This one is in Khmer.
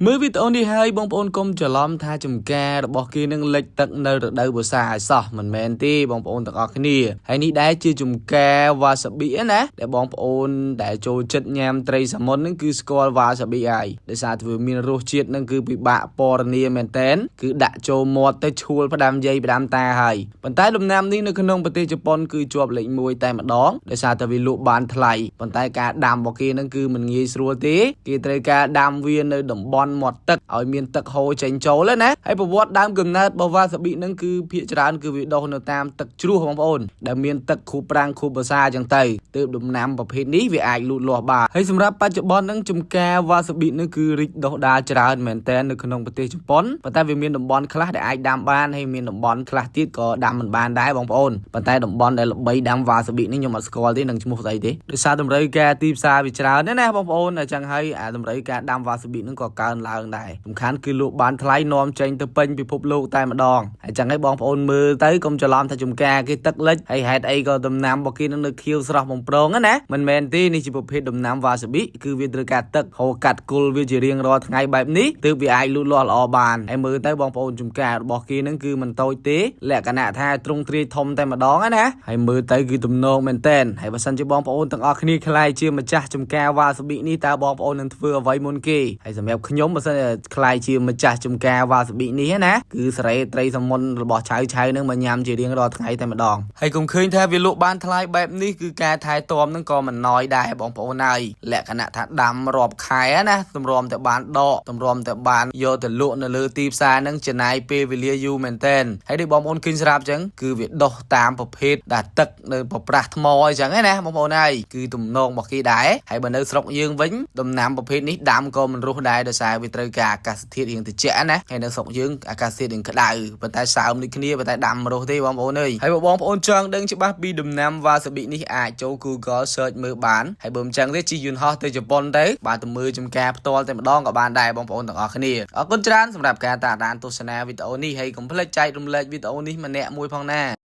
មើលវីដេអូនេះហើយបងប្អូនកុំច្រឡំថាចំការរបស់គេនឹងលិចទឹកនៅរដូវវស្សាឲ្យសោះមិនមែនទេបងប្អូនទាំងអស់គ្នាហើយនេះដែរជាចំការវ៉ាសាប៊ីណាដែលបងប្អូនដែលចូលចិត្តញ៉ាំត្រីសាម៉ុននឹងគឺស្គាល់វ៉ាសាប៊ីហើយដោយសារធ្វើមានរសជាតិនឹងគឺពិបាកពណ៌នាមែនតែនគឺដាក់ចូលមាត់ទៅឈួលផ្ដាំយាយផ្ដាំតាហើយប៉ុន្តែដំណាំនេះនៅក្នុងប្រទេសជប៉ុនគឺជាប់លេខ1តែម្ដងដោយសារតែវាលក់បានថ្លៃប៉ុន្តែការដាំរបស់គេនឹងគឺមិនងាយស្រួលទេគេត្រូវការដាំវានៅតំបន់មាត់ទឹកឲ្យមានទឹកហូរចេញចូលណាហើយប្រវត្តិដើមកំណើតរបស់វ៉ាសាប៊ីនឹងគឺភាគច្រើនគឺវាដុះនៅតាមទឹកជ្រោះបងប្អូនដែលមានទឹកខូប្រាំងខូបាសាអញ្ចឹងទៅទើបដំណាំប្រភេទនេះវាអាចលូតលាស់បានហើយសម្រាប់បច្ចុប្បន្ននឹងចំការវ៉ាសាប៊ីនឹងគឺរីកដុះដាលច្រើនមែនទែននៅក្នុងប្រទេសជប៉ុនប៉ុន្តែវាមានតំបន់ខ្លះដែលអាចដាំបានហើយមានតំបន់ខ្លះទៀតក៏ដាំមិនបានដែរបងប្អូនប៉ុន្តែតំបន់ដែលល្បីដាំវ៉ាសាប៊ីនេះខ្ញុំអត់ស្គាល់ទេនឹងឈ្មោះស្អីទេដោយសារតម្រូវការទីផ្សារវាច្រើនណាស់ណាបងប្អូនអញ្ចឹងហើយអាតម្រូវការដាំវ៉ាសាប៊ីនឹងក៏កើនឡើងដែរសំខាន់គឺលក់បានថ្លៃនាំចេញទៅពេញពិភពលោកតែម្ដងហើយចឹងហើយបងប្អូនមើលទៅកុំច្រឡំថាចំការគេទឹកលិចហើយហេតុអីក៏ដំណាំរបស់គេនឹងនៅខៀវស្រស់បំប្រងណាមិនមែនទេនេះជាប្រភេទដំណាំវ៉ាសាប៊ីគឺវាត្រូវការទឹកហូរកាត់គល់វាជារៀងរាល់ថ្ងៃបែបនេះទើបវាអាចលូតលាស់ល្អបានហើយមើលទៅបងប្អូនចំការរបស់គេនឹងគឺមិនតូចទេលក្ខណៈថាទ្រង់ទ្រាយធំតែម្ដងណាហើយមើលទៅគឺទំនងមែនតែនហើយបើសិនជាបងប្អូនទាំងអស់គ្នាក្លាយជាម្ចាស់ចំការវ៉ាសាប៊ីនេះតើបងប្អូននឹងធ្វើអ្វីមុនគេហើយសម្រាប់ខ្ញុំបើសិនជាក្លាយជាម្ចាស់ចំការវ៉ាសាប៊ីនេះណាគឺសេរីត្រីសាមុនរបស់ឆៅឆៅនឹងមកញ៉ាំជារៀងរាល់ថ្ងៃតែម្ដងហើយកុំឃើញថាវាលក់បានថ្លៃបែបនេះគឺការថែទាំនឹងក៏មិនណយដែរបងប្អូនហើយលក្ខណៈថាដាំរាប់ខែណាទម្រាំតែបានដកទម្រាំតែបានយកទៅលក់នៅលើទីផ្សារនឹងចំណាយពេលវេលាយូរមែនតែនហើយដូចបងប្អូនឃើញស្រាប់អញ្ចឹងគឺវាដុះតាមប្រភេទដែលទឹកនៅប្រប្រាស់ថ្មអញ្ចឹងណាបងប្អូនហើយគឺទំនងរបស់គេដែរហើយបើនៅស្រុកយើងវិញដំណាំប្រភេទនេះដាំក៏មិនរស់ដែរដោយសារវាត្រូវការអាកាសធាតុរៀងត្រជាក់ណាហើយនៅស្រុកយើងអាកាសធាតុរៀងក្តៅប៉ុន្តែសើមដូចគ្នាប៉ុន្តែដាំមិនរស់ទេបងប្អូនអើយហើយបើបងប្អូនចង់ដឹងច្បាស់ពីដំណាំវ៉ាសាប៊ីនេះអាចចូល Google search មើលបានហើយបើមិនចឹងទេជិះយន្តហោះទៅជប៉ុនទៅបាទទៅមើលចំការផ្ទាល់តែម្ដងក៏បានដែរបងប្អូនទាំងអស់គ្នាអរគុណច្រើនសម្រាប់ការតាមដានទស្សនាវីដេអូនេះហើយកុំភ្លេចចែករំលែកវីដេអូនេះម្នាក់មួយផងណា។